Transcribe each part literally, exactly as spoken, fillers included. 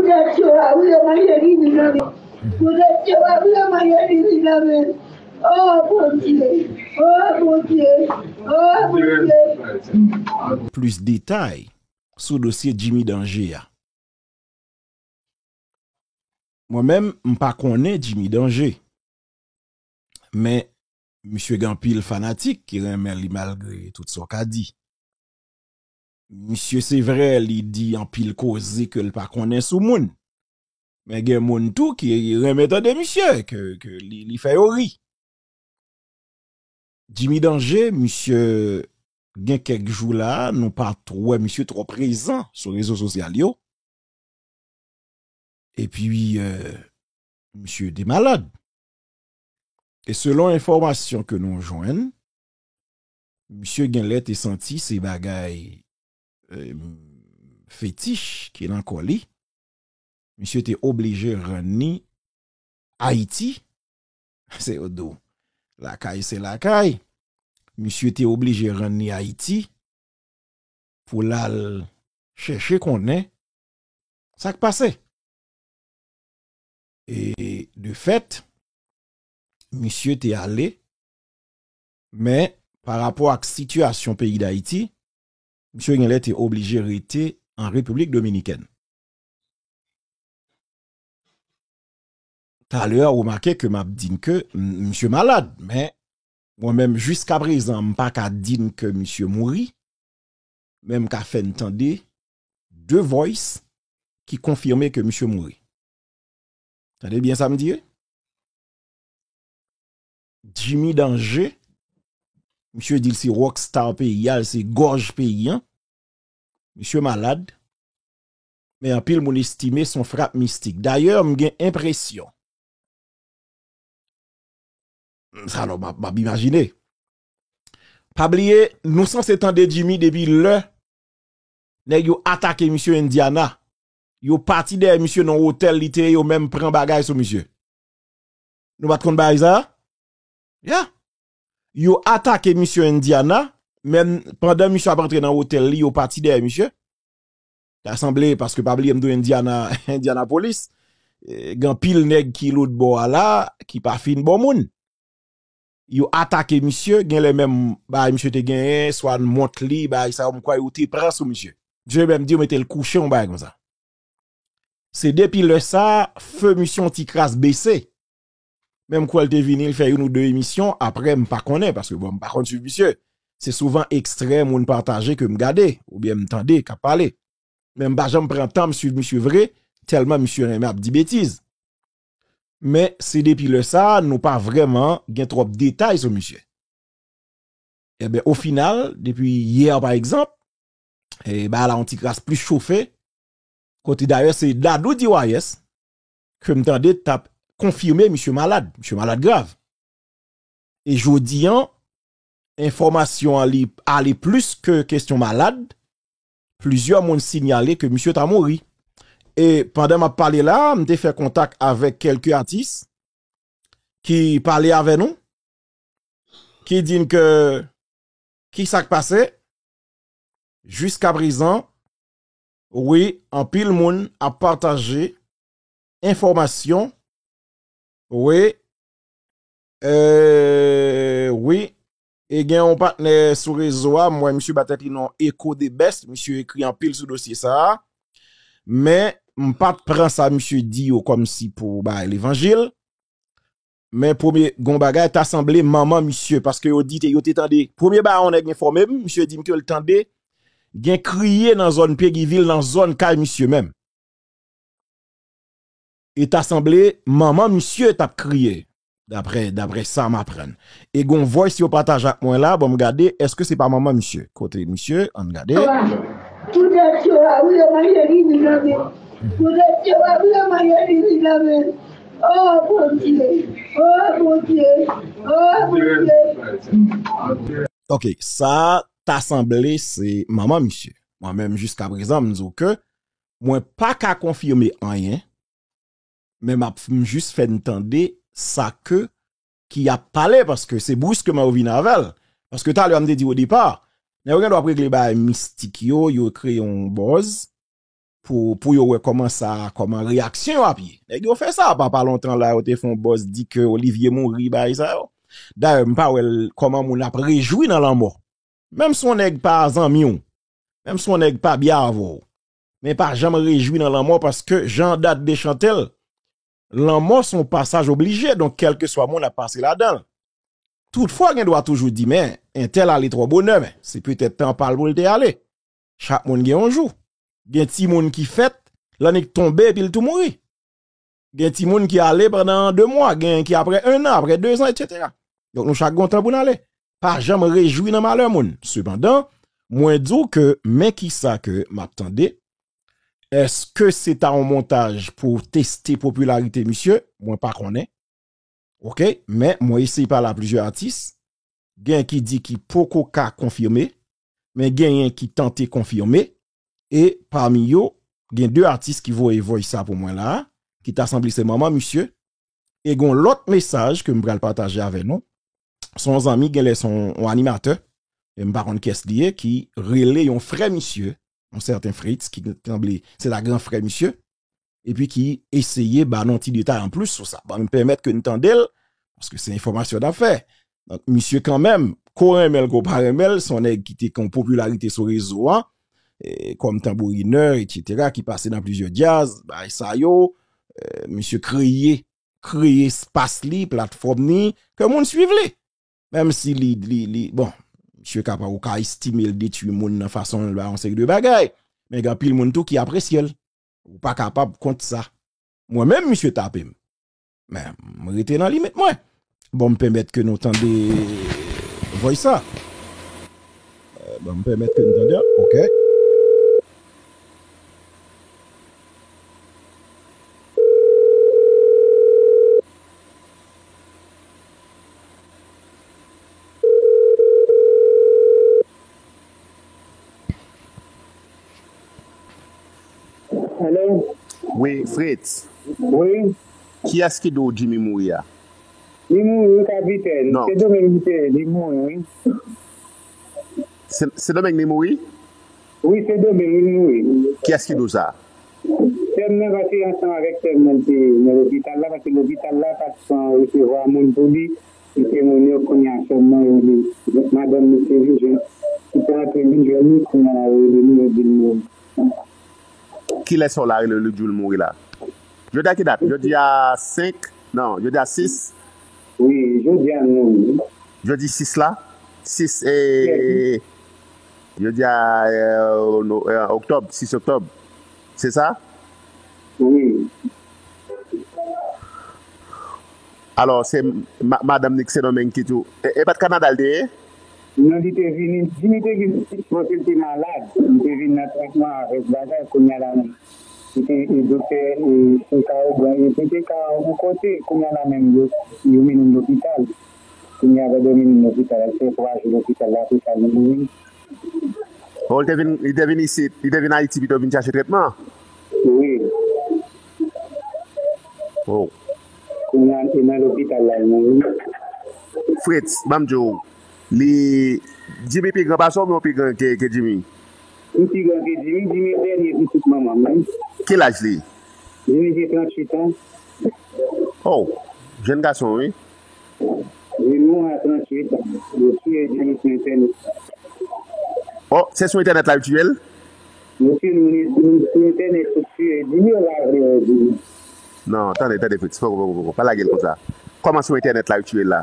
Pou tèt yo a, wi, yo manje divin nan men. Pou tèt yo a, wi, yo manje divin nan men. Oh, Bondye. Oh, Bondye. Oh, Bondye. Plis detay sou dosye Jimmy Danger a. Mwen menm, m pa konnen Jimmy Danger. Men, misye gen anpil fanatik ki renmen li malgre tout sa w ka di. Misye, se vre, li di anpil koze ke l pa konnen sou moun. Men gen moun tou ki renmen tande misye, ke, ke li, li fè yo ri. Jimmy Danger, misye gen kèk jou la, nou pa t wè misye twò prezan sou rezo sosyal yo. Epi, euh, misye te malad. E selon enfòmasyon ke nou jwenn, misye genlè te santi se bagay, euh, fetich ki nan kò li. Misye te oblije rann li Ayiti. Se yo di w, lakay se lakay. Misye te oblije rann li Ayiti pou l al chèche konnen sa k pase. E de fèt, misye te ale, men pa rapò ak sitiyasyon peyi Dayiti, misye genlè te oblije rete an Repiblik Dominikèn. Talè a, ou remake ke m ap di n ke m- misye malad, men mwen menm, jiskaprezan, m pa ka di n ke misye mouri, men m ka fè n tande de voice ki konfime ke misye mouri. Tande byen sa m di, wi. Jimmy Danger, misye di l se rockstar peyi a, l se gòj peyi an. Misye malad, men anpil moun estime se yon frap mistik. Dayè, m gen enpresyon, sa non, m ap, m ap imajine. Pa bliye, nou sanse tande Jimmy depi lè nèg yo atake misye Indiana. Yo pati dèyè misye nan otèl li te ye, yo menm pran bagay sou misye. Nou pa t konn bagay sa? Ya. Yo atake misye Indiana, men pandan misye ap antre nan otèl li, yo pati dèyè misye. Ta sanble, paske pa bliye m di w Indiana, Indianapolis, eh, gen anpil nèg ki lòt bò a la, ki pa fin bon moun. Yo atake misye, genlè menm bagay misye te genyen, swa mont li, bagay sa yo, m kwè yo te pran sou misye. Misye menm di yo mete l kouche, yon bagay konsa. Se depi lè sa, fè misye yon ti kras bese. Men m kwè l te vini, l fè youn ou de emisyon, apre m pa konnen, paske bon, m pa konn swiv misye. Se souvan ekstrè moun pataje ke m gade, oubyen m tande k ap pale. Men m pa janm pran tan m swiv misye vre, tèlman misye renmen ap di betiz. Men se depi lè sa, nou pa vrèman gen twòp detay sou misye. Ebyen, o final, depi yè, pa egzanp, e, bagay la yon ti kras plis chofe, kote dayè se Dadou D Y S ke m tande t ap konfime misye malad, misye malad grav. E jodi an, enfòmasyon an li ale plis ke kesyon malad, plizyè moun sinyale ke misye ta mouri. E pandan m ap pale la, m te fè kontak avèk kèlke atis ki pale avè nou, ki di n ke ki sa k pase, jiskaprezan, wi, anpil moun ap pataje enfòmasyon, wi, euh, wi, e gen yon patnè sou rezo a, m wè misye ba tèt li non Echo the Best, misye ekri anpil sou dosye sa a, men m pa t pran sa misye di yo kòmsi pou bay levanjil. Men premye, gon bagay, ta sanble manman misye, paske yo di te, yo te tande, premye bagay yon nèg enfòme m, misye di m ke l tande gen kriye nan zòn Pegyville, nan zòn kay misye menm. E ta sanble manman misye t ap kriye, daprè, daprè sa m aprann. E gon voice yo pataje ak mwen la, ban m gade, èske se pa manman misye? Kote misye? Ann gade. Pou tèt yo a, wi, yo manje divin nan men. Pou tèt yo a, wi, yo manje divin nan men. Oh, Bondye. Oh, Bondye. Oh, Bondye. Ok, sa ta sanble se manman misye. Mwen menm, jiskaprezan, m di w ke mwen pa ka konfime anyen, men m ap, m jis fè n tande sa ke ki ap pale, paske se briskeman yo vin avè l. Paske talè a m te di w o depa, nèg yo gen dwa ap regle bagay mistik yo, yo kreye yon buzz, pou, pou yo wè kòman sa, kòman reyaksyon yo ap ye. Nèg yo fè sa, pa, pa lontan la, yo te fè yon buzz di ke Olivier mouri, bagay sa yo. Dayè, m pa wè l, kòman moun ap rejwi nan lanmò. Menm si yon nèg pa zanmi w, menm si yon nèg pa byen avè w, men pa janm rejwi nan lanmò paske jan Dat de chante l, lanmò se yon pasaj oblije, donk kèlkeswa moun ap pase ladan l. Toutfwa, gen dwa toujou di, men, entèl ale twò bonè, men se petèt tan pa l pou l te ale. Chak moun gen yon jou. Gen timoun ki fèt, l annik tonbe epi l tou mouri. Gen timoun ki ale pandan de mwa, gen ki apre en an, apre de zan, etsetera. Donk, nou chak gen yon tan pou n ale. Pa janm rejwi nan malè moun. Sepandan, mwen di w ke, men kisa ke m ap tande, èske se ta yon montaj pou teste popilarite misye? Mwen pa konnen. Oke, men mwen eseye pale a plizyè atis. Gen ki di ki poko ka konfime, men genyen ki tante konfime. E pami yo, gen de atis ki voye voice sa pou mwen la, ki ta sanble se manman misye. E gen yon lòt mesaj ke m pral pataje avè nou. Se yon zanmi, genlè se yon, yon animatè, e m pa konn kiyès li ye, ki rele yon frè misye, yon sèten Fritz, ki sanble se ta gran frè misye, epi ki eseye ba nou ti detay anplis sou sa. Ban m pèmèt ke n tande l, paske se enfòmasyon n ap fè. Donk, misye kanmenm, ko renmen l, ko pa renmen l, se yon nèg ki te gen yon popilarite sou rezo a, e, kòm tanbourinè, etsetera, ki pase nan plizyè djaz, bagay sa yo, e, misye kreye, kreye espas li, platfòm li, ke moun swiv li. Menm si li, li, li, bon, misye kapab, ou ka estime l detwi moun nan fason l bay yon seri de bagay, men gen anpil moun tou ki apresye l. Ou pa kapab kont sa. Mwen menm, misye tape m. Men, m rete nan limit mwen. Bon, m pèmèt ke nou tande voice sa. Euh, bon, m pèmèt ke nou tande, ok. Hello? Wi, Fritz. Wi. Kiyès ki di w Jimmy mouri a? Li mouri, wi, kapitèn. Non. Se Domeng li te, li mouri, wi. Se, se Domeng li mouri? Wi, se Domeng li mouri. Kiyès ki di w sa? Sè m nan pase ansanm avèk sè m nan te nan lopital la, paske lopital la pa t pran resevwa moun pou li. Li te moun yo kounye a sè m nan rele. Madanm li se Vijen ki te antre vin jwenn li, kounye a l rele nou, yo di l mouri. Kilè sa w la rele li di w l mouri la? Jodi a ki dat? Jodi a senk? Non, jodi a sis? Wi, jodi a nou. Jodi sis la? Sis, e, jodi a, e, no-, e, oktòb, sis oktòb. Se sa? Wi. Alò, se ma-, madanm Nick Sendomeng ki tou. E, e pa t Kanada l te ye? Non, li te vini, Jimmy te vin, paske l te malad. Li te vin nan tretman avèk bagay, kounye a la menm. Li te, e, doktè, e, se ka ou byen, e, li te ka yon kote, kounye a la menm, yo, yo mennen l lopital. Kounye a, yo mennen l lopital, l fè twa jou lopital la, apre sa, li mouri. Oh, li te vin, li te vin isit, li te vin Ayiti pito vin chache tretman? Wi. Oh. Kounye a, li nan lopital la, li mouri. Fritz, ban m di w, li, Jimmy pi gran pase w oubyen w pi gran ke, ke Jimmy? M pi gran ke Jimmy, Jimmy dènye pitit manman m, wi. Ki laj li? Jimmy gen tranntuit an. Oh, jèn gason, wi. Jimmy a tranntuit an. Yo tiye Jimmy sou entènèt. Oh, se sou entènèt la yo tiye l? Yo tiye l, moun, moun sou entènèt yo tiye Jimmy, yo pa vle wè Jimmy. Non, tande, tande, Fritz, poko, poko, poko, pa lage l konsa. Kòman sou entènèt la yo tiye l la?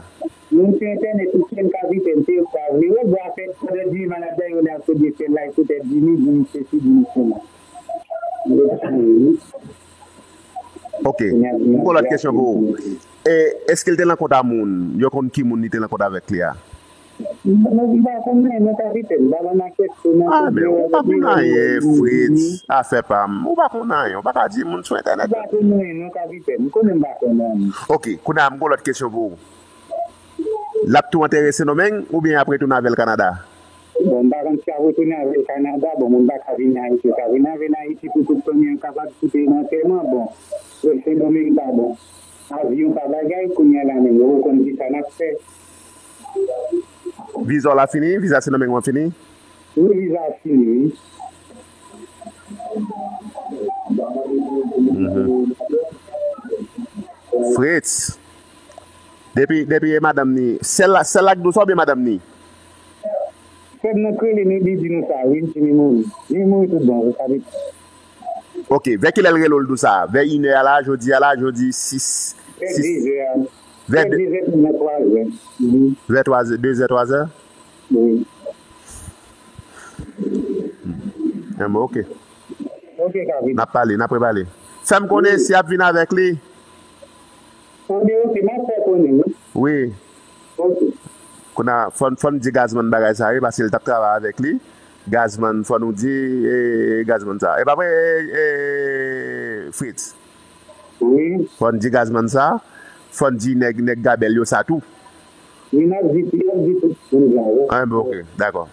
Moun sou entènèt yo tiye l, kapitèn, se yo k pa vle wè, bwa fèt, pandan Jimmy malad la, yo la sou de fè live sou tèt Jimmy, Jimmy sesi, Jimmy sela. Yo tiye l, wi. Ok. M gon lòt kesyon pou ou. E, èske l te nan kont a moun? Yo konn ki moun li te nan kont avèk li a? M pa konn anyen non, kapitèn. M pa konn nan kèk nan... Ah, men ou pa konn anyen, Fritz. Afè pa m. Ou pa konn anyen. Ou pa ka di moun sou entènèt. M pa konn anyen non, kapitèn. M konnen m pa konn anyen. Ok, kounye a, m gon lòt kesyon pou ou. L ap tou antere Sendomeng oubyen y ap retounen avè l Kanada? Bon, m pa konn si y ap retounen avè l Kanada. Bon, moun pa ka vin Ayiti, yo ka vin avè l Ayiti pou tout fanmi an kapab kite nan antèman. Bon, Sendomeng pa bon. Avyon pa bagay, kounye a la menm, yo konn kisa n ap fè. Viza w la fini? Viza Sendomeng ou an fini? Wi, viza a fini, wi. Mhm. Fritz. Depi, depi e madanm ni. Sèl la, sèl la k dous oubyen madanm ni? Frè m nan k rele nou, li di nou sa, wi, li di li mouri. Li mouri tout bon, sa vle di. Ok, vè kilè l rele w l di w sa? Vè inè a la, jodi a la, jodi sis. Vè sis. Dezè a. Vè Vè de dezè pou mwen, twa zè. Mhm. Vè twa zè, dezè, twa zè? Wi. Enben, ok. Ok, Kavin. N ap pale, n ap repale. Fè m konnen si y ap vin avèk li. Anben, ok, m ap fè konnen, wi. Wi. Ok. Kounye a, fò n, fò n di Gazman bagay sa, wi, paske l t ap travay avèk li. Gazman, fò nou di, e, Gazman sa. E pa vre, e, e, Fritz? Wi. Fò n di Gazman sa. Fò n di nèg, nèg Gabèl yo sa tou. Wi, n ap di, n ap di tout moun sa, wi. Enben, ok, dakò.